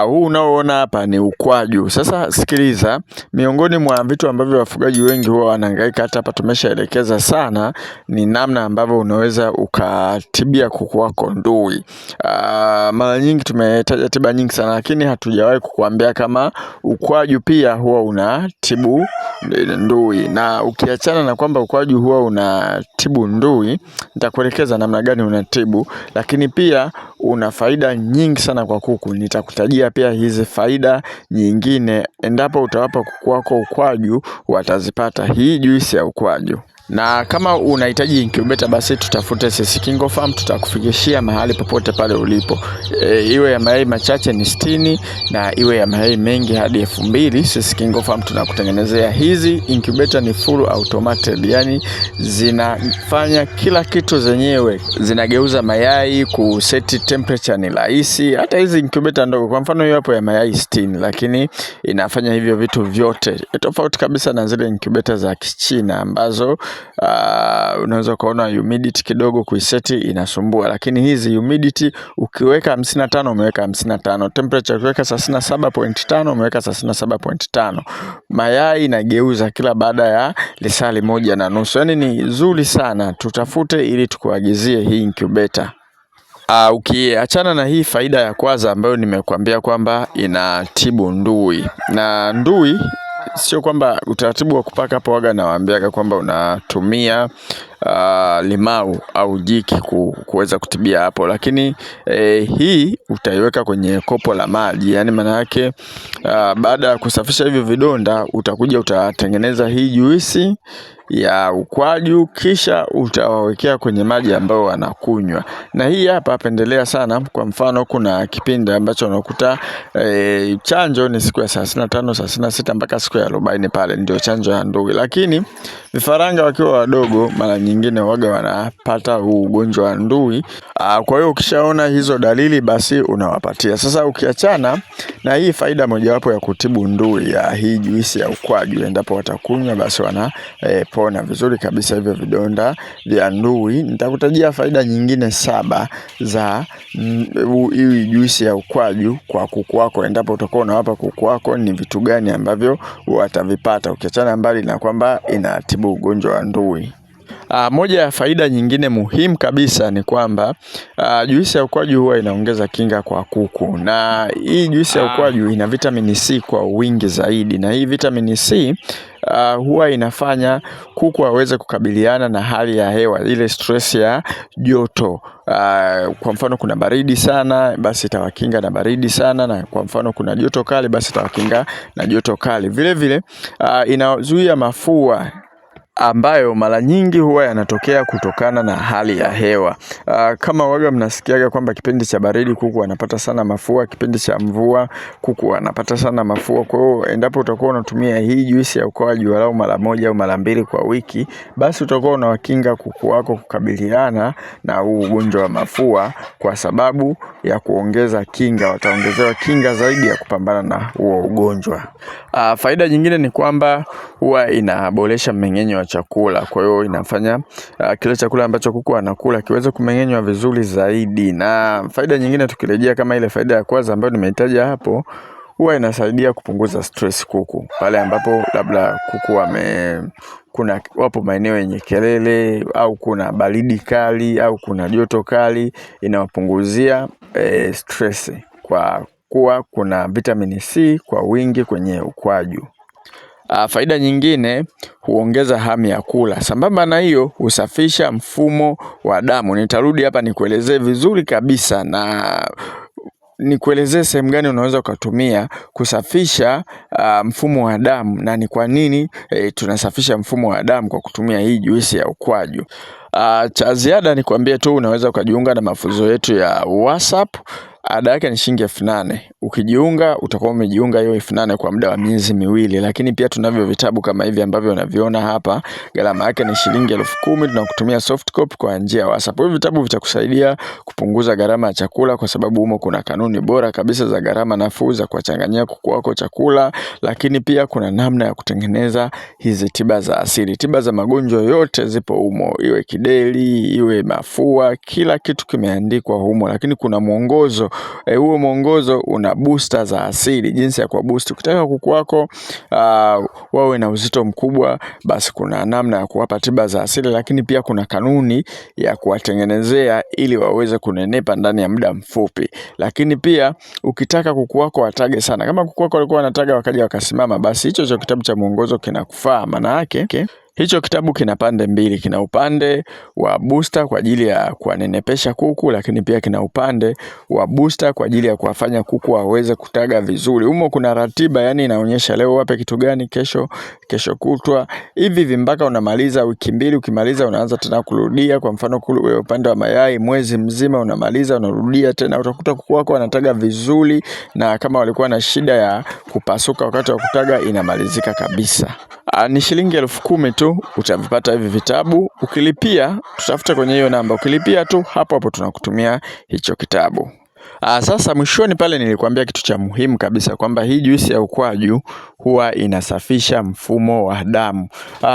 Huu unaoona hapa ni ukwaju. Sasa sikiliza, miongoni mwa vitu ambavyo wafugaji wengi huwa wanahangaika, hata hapa tumeshaelekeza sana, ni namna ambavyo unaweza ukatibia kuku wako ndui. Mara nyingi tumetaja tiba nyingi sana, lakini hatujawahi kukuambia kama ukwaju pia huwa unatibu ndui. Na ukiachana na kwamba ukwaju huwa unatibu ndui, nitakuelekeza namna gani unatibu, lakini pia una faida nyingi sana kwa kuku. Nitakutajia pia hizi faida nyingine endapo utawapa kuku wako ukwaju, watazipata hii juisi ya ukwaju. Na kama unahitaji incubator basi tutafute sisi KingoFarm, tutakufikishia mahali popote pale ulipo. Iwe ya mayai machache ni 60 na iwe ya mayai mengi hadi 2000. Sisi KingoFarm tunakutengenezea hizi incubator. Ni full automated, yani zinafanya kila kitu zenyewe, zinageuza mayai, kuseti temperature ni rahisi. Hata hizi incubator ndogo, kwa mfano hiyo hapo ya mayai 60, lakini inafanya hivyo vitu vyote, tofauti kabisa na zile incubator za Kichina ambazo unaweza ukaona humidity kidogo kuiseti inasumbua, lakini hizi humidity ukiweka 55 umeweka 55, temperature ukiweka 37.5 umeweka 37.5. Mayai inageuza kila baada ya lisali 1.5, yani ni nzuri sana. Tutafute ili tukuagizie hii incubator. Ukiachana na hii faida ya kwanza ambayo nimekuambia kwamba inatibu ndui, na ndui sio kwamba utaratibu wa kupaka hapo waga nawaambiaga kwamba unatumia limau au jiki kuweza kutibia hapo, lakini hii utaiweka kwenye kopo la maji, yani maana yake baada ya kusafisha hivyo vidonda utakuja utatengeneza hii juisi ya ukwaju, kisha utawawekea kwenye maji ambayo wanakunywa. Na hii hapa pendelea sana. Kwa mfano, kuna kipindi ambacho unakuta chanjo ni siku ya 35, 36 mpaka siku ya 40, pale ndio chanjo ya ndui. Lakini vifaranga wakiwa wadogo, mara nyingine waga wanapata huu ugonjwa wa ndui. Kwa hiyo ukishaona hizo dalili, basi unawapatia. Sasa ukiachana na hii faida mojawapo ya kutibu ndui ya hii juisi ya ukwaju, endapo watakunywa basi wana pona vizuri kabisa hivyo vidonda vya ndui. Nitakutajia faida nyingine 7 za hii juisi ya ukwaju kwa kuku wako, endapo utakuwa unawapa kuku wako, ni vitu gani ambavyo watavipata, ukiachana mbali na kwamba inatibu ugonjwa wa ndui. Moja ya faida nyingine muhimu kabisa ni kwamba juisi ya ukwaju huwa inaongeza kinga kwa kuku, na hii juisi ya ukwaju ina vitamini C kwa wingi zaidi, na hii vitamini C huwa inafanya kuku aweze kukabiliana na hali ya hewa, ile stress ya joto. Kwa mfano kuna baridi sana, basi itawakinga na baridi sana, na kwa mfano kuna joto kali, basi itawakinga na joto kali. Vile vile inazuia mafua ambayo mara nyingi huwa yanatokea kutokana na hali ya hewa. Kama waga mnasikiaga kwamba kipindi cha baridi kuku wanapata sana mafua, kipindi cha mvua kuku wanapata sana mafua. Kwa hiyo endapo utakuwa unatumia hii juisi ya ukwaju walau mara moja au mara mbili kwa wiki, basi utakuwa unawakinga kuku wako kukabiliana na huu ugonjwa wa mafua, kwa sababu ya kuongeza kinga, wataongezewa kinga zaidi ya kupambana na huo ugonjwa. Faida nyingine ni kwamba huwa inaboresha mmeng'enyo wa chakula. Kwa hiyo inafanya kile chakula ambacho kuku anakula kiweze kumeng'enywa vizuri zaidi. Na faida nyingine tukirejea kama ile faida ya kwanza ambayo nimeitaja hapo, huwa inasaidia kupunguza stress kuku pale ambapo labda kuku kuna wapo maeneo yenye kelele au kuna baridi kali au kuna joto kali, inawapunguzia stress kwa kuwa kuna vitamini C kwa wingi kwenye ukwaju. Faida nyingine huongeza hamu ya kula. Sambamba na hiyo husafisha mfumo wa damu. Nitarudi hapa nikuelezee vizuri kabisa na nikuelezee sehemu gani unaweza ukatumia kusafisha mfumo wa damu na ni kwa nini tunasafisha mfumo wa damu kwa kutumia hii juisi ya ukwaju. Cha ziada nikwambie tu unaweza ukajiunga na mafunzo yetu ya WhatsApp. Ada yake ni shilingi 8000. Ukijiunga utakuwa umejiunga hiyo 8000 kwa muda wa miezi miwili. Lakini pia tunavyo vitabu kama hivi ambavyo unaviona hapa, gharama yake ni shilingi 10000. Tunakutumia soft copy kwa njia ya WhatsApp. Hivi vitabu vitakusaidia kupunguza gharama ya chakula, kwa sababu humo kuna kanuni bora kabisa za gharama nafuu za kuwachanganyia kuku wako chakula, lakini pia kuna namna ya kutengeneza hizi tiba za asili. Tiba za magonjwa yote zipo humo, iwe kideri, iwe mafua, kila kitu kimeandikwa humo, lakini kuna mwongozo Huo mwongozo una booster za asili, jinsi ya kuwa boost. Ukitaka kuku wako wawe na uzito mkubwa, basi kuna namna ya kuwapa tiba za asili, lakini pia kuna kanuni ya kuwatengenezea ili waweze kunenepa ndani ya muda mfupi. Lakini pia ukitaka kuku wako watage sana, kama kuku wako walikuwa wanataga wakaja wakasimama, basi hicho cho kitabu cha mwongozo kinakufaa. Maana yake hicho kitabu kina pande mbili, kina upande wa booster kwa ajili ya kuwanenepesha kuku, lakini pia kina upande wa booster kwa ajili ya kuwafanya kuku waweze kutaga vizuri. Humo kuna ratiba, yani inaonyesha leo wape kitu gani, kesho, kesho kutwa, hivi hivi mpaka unamaliza wiki mbili. Ukimaliza unaanza tena kurudia. Kwa mfano kule upande wa mayai, mwezi mzima unamaliza, unarudia tena, utakuta kuku wako wanataga vizuri, na kama walikuwa na shida ya kupasuka wakati wa kutaga inamalizika kabisa. Ni shilingi 10,000 tu utavipata hivi vitabu. Ukilipia tutafute kwenye hiyo namba, ukilipia tu hapo hapo tunakutumia hicho kitabu. Sasa mwishoni pale nilikuambia kitu cha muhimu kabisa kwamba hii juisi ya ukwaju huwa inasafisha mfumo wa damu.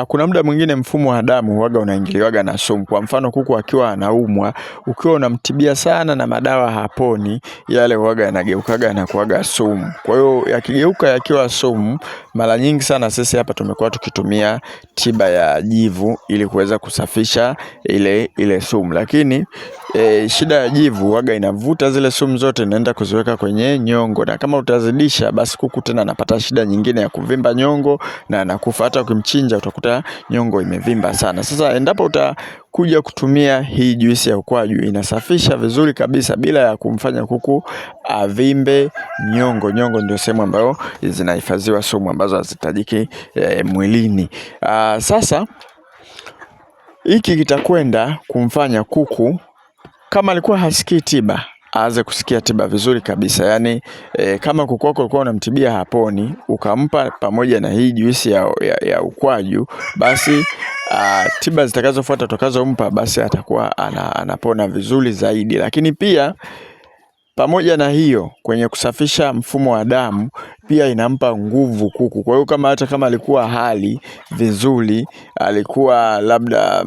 Kuna muda mwingine mfumo wa damu huwaga unaingiliwaga na sumu. Kwa mfano kuku akiwa anaumwa, ukiwa unamtibia sana na madawa haponi, yale huwaga yanageukaga na kuwaga sumu. Kwa hiyo yakigeuka yakiwa sumu, mara nyingi sana sisi hapa tumekuwa tukitumia tiba ya jivu ili kuweza kusafisha ile sumu. Lakini shida ya jivu huwaga inavuta zile sumu zote inaenda kuziweka kwenye nyongo, na kama utazidisha basi kuku tena anapata shida nyingine ya kuvimba nyongo na anakufa. Hata ukimchinja utakuta nyongo imevimba sana. Sasa endapo utakuja kutumia hii juisi ya ukwaju, inasafisha vizuri kabisa bila ya kumfanya kuku avimbe nyongo. Nyongo ndio sehemu ambayo zinahifadhiwa sumu ambazo hazihitajiki mwilini. Sasa hiki kitakwenda kumfanya kuku kama alikuwa hasikii tiba aanze kusikia tiba vizuri kabisa. Yaani kama kuku wako ulikuwa unamtibia haponi, ukampa pamoja na hii juisi ya ukwaju, basi tiba zitakazofuata utakazompa basi atakuwa anapona vizuri zaidi. Lakini pia pamoja na hiyo, kwenye kusafisha mfumo wa damu pia inampa nguvu kuku. Kwa hiyo kama hata kama alikuwa hali vizuri, alikuwa labda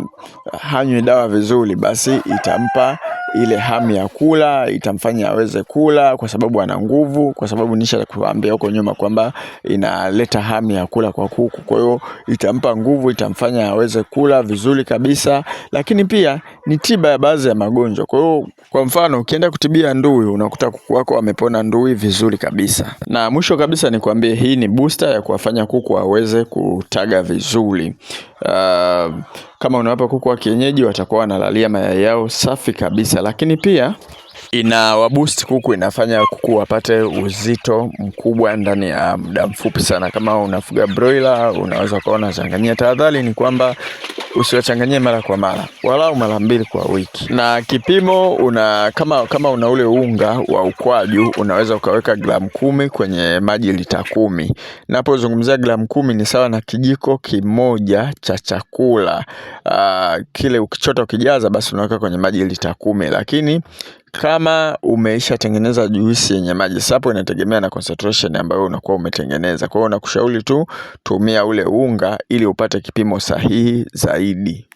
hanywi dawa vizuri, basi itampa ile hamu ya kula, itamfanya aweze kula kwa sababu ana nguvu, kwa sababu nisha kuambia huko nyuma kwamba inaleta hamu ya kula kwa kuku. Kwa hiyo itampa nguvu, itamfanya aweze kula vizuri kabisa, lakini pia ni tiba ya baadhi ya magonjwa. Kwa hiyo kwa mfano ukienda kutibia ndui, unakuta kuku wako wamepona ndui vizuri kabisa. Na mwisho kabisa nikwambie, hii ni booster ya kuwafanya kuku waweze kutaga vizuri. Kama unawapa kuku wa kienyeji watakuwa wanalalia mayai yao safi kabisa, lakini pia ina waboost kuku, inafanya kuku wapate uzito mkubwa ndani ya muda mfupi sana. Kama unafuga broiler unaweza ukawa unachanganyia. Tahadhari ni kwamba usiwachanganyie mara kwa mara, walau mara mbili kwa wiki. Na kipimo una kama una ule unga wa ukwaju unaweza ukaweka gramu 10 kwenye maji lita 10. Napozungumzia gramu 10 ni sawa na kijiko kimoja cha chakula. Kile ukichota ukijaza basi unaweka kwenye maji lita 10. Lakini kama umeishatengeneza juisi yenye maji, hapo inategemea na concentration ambayo unakuwa umetengeneza. Kwa hiyo nakushauri tu tumia ule unga ili upate kipimo sahihi zaidi.